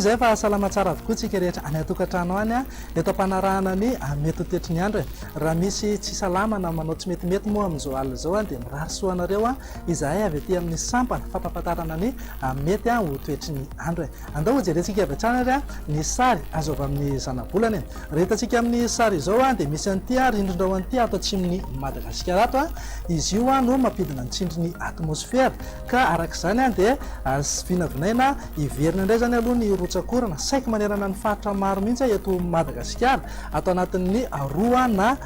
izay fa salama tsara avokoa tsika rehetra any an-tokantrano any eto am-panarahana ny mety ho toetry ny andro e. Raha misy tsy salama na manao tsy metimety moa amin'izao alina izao dia mirary soa anareo izahay avy aty amin'ny sampana fampahafantarana ny mety ho toetry ny andro e. Andao hojerentsika avy hatrany ary ny sary azo avy amin'ny zanabolana e. Raha hitantsika amin'ny sary izao dia misy an'ity rindrin-drahona ity ato atsimon'i Madagasikara ato. Izy io no mampidina ny tsindrin'ny atmosfera ka araka izany dia vinavinaina hiverina indray izany aloha ny rotsak'orana saiky manerana ny faritra maro mihitsy eto Madagasikara ato anatin'ny roa na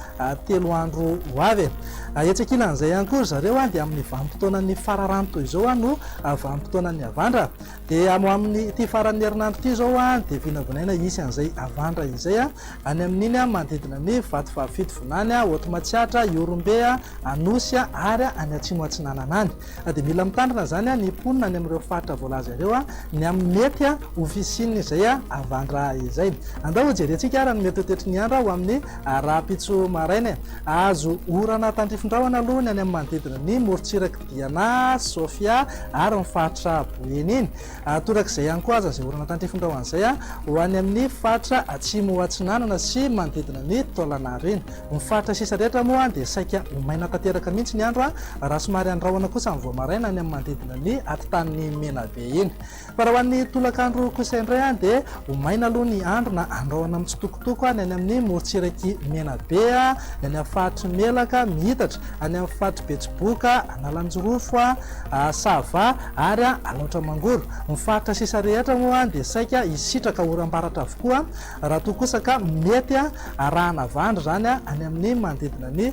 telo andro ho avy e. Etsy ankilan'izay ihany koa ry zareo dia amin'ny vanim-potoanan'ny fararano toy izao no vanim-potoanan'ny havandra. Dia ho amin'ity faran'ny herinandro ity izao dia vinavinaina hisy an'izay havandra izay any amin'iny manodidina ny Vatovavy Fitovinany, Haute Matsiatra, Ihorombe, Anosy ary any Atsimo Atsinanana any. Dia mila mitandrina izany ny mponina any amin'ireo faritra voalaza ireo ny amin'ny mety ho fisian'izay havandra izay. Andao hojerentsika ary ny mety ho toetry ny andro ho amin'ny rahampitso maraina e. Hahazo orana tandrifin-drahona aloha ny any amin'ny manodidina ny morontsirak'i Diana, Sofia ary ny faritra Boeny iny. Torak'izay ihany koa aza izay orana tandrifin-drahona izay ho any amin'ny faritra atsimo atsinanana sy manodidina ny Taolagnaro iny. Ny faritra sisa rehetra moa dia saika ho maina tanteraka mihitsy ny andro raha somary andrahona kosa ny vao maraina any amin'ny manodidina ny atitan'ny Menabe iny. Fa raha ho an'ny tolakandro kosa indray dia ho maina aloha ny andro na andrahona mitsitokotoko ny any amin'ny morontsirak'i Menabe, ny any amin'ny faritr'i Melaka, mihitatra any amin'ny faritr'i Betsiboka, Analanjirofo, Sava ary Alaotra Mangoro. Ny faritra sisa rehetra moa dia saika hisitraka oram-baratra avokoa raha toa kosa ka mety arahana havandra izany any amin'ny manodidina ny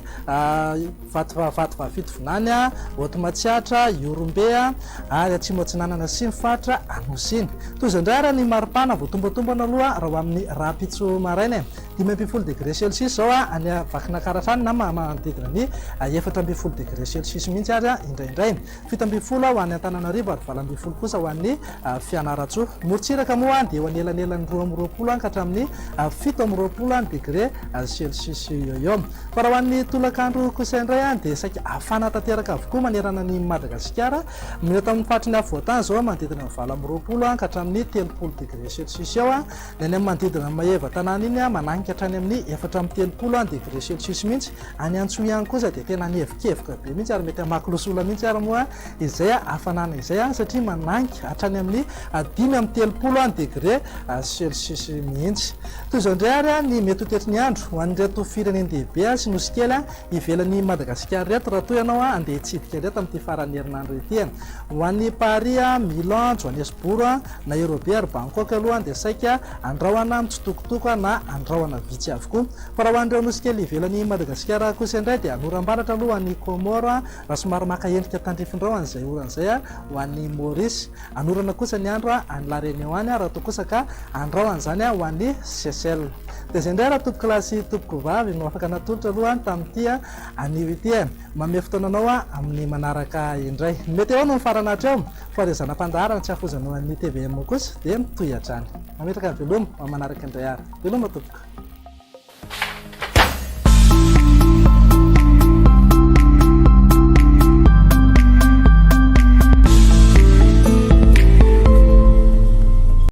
Vatovavy Fitovinany, Haute Matsiatra, Ihorombe ary Atsimo Atsinanana sy ny faritra Anosy iny. Toy izao indray ary ny maripana voatombatombana aloha raha ho amin'ny rahampitso maraina e. 15 degré celsius izao any Vakinankaratra any na manodidina ny 14 degré celsius mihitsy ary indraindray. 17 ho an'i Antananarivo ary 18 kosa ho an'i Fianarantsoa. Morontsiraka moa dia eo anelanelan'ny 22 ka hatramin'ny 27 degré celsius eo eo. Fa raha ho an'ny tolakandro kosa indray dia saika hafana tanteraka avokoa manerana an'i Madagasikara. Ny eto amin'ny faritry ny afovoan-tany izao manodidina ny 28 ka hatramin'ny 30 degré celsius eo. Ny any amin'ny manodidina an'i Maevatanàna iny mananika hatrany amin'ny 34 degré celsius mihitsy. Any Antsohihy any kosa dia tena mievokievoka be mihitsy ary mety hamaky losola mihitsy ary moa izay hafanana izay satria mananika hatrany amin'ny 35 degré celsius mihitsy. Toy izao indray ary ny mety ho toetry ny andro ho an'ireto firenen-dehibe sy nosy kely ivelan'i Madagasikara ireto raha toa ianao handeha hitsidika ireto amin'ity faran'ny herinandro ity. Ho an'i Paris, Milan, Johannesburg, Nairobi ary Bangkok aloha dia saika andrahona mitsitokotoko na andrahona vitsy avokoa. Fa raha ho an'ireo nosy kely ivelan'i Madagasikara kosa indray dia anoram-baratra aloha any Comores raha somary maka endrika tandrifin-drahona izay orana izay ho an'i Maurice. Anorana kosa ny andro any La Réunion any raha toa kosa ka andrahona izany ho an'i Seychelles. Dia izay indray raha tompokolahy sy tompokovavy no afaka natolotra aloha tamin'ity anio ity e. Manome fotoana anao amin'ny manaraka indray. Ny météo no mifarana hatreo fa ireo zana-pandaharana tsy hafoizanao an'ny tvm kosa dia mitohy hatrany. Mametraka ny veloma ho amin'ny manaraka indray ary. Veloma tompoko.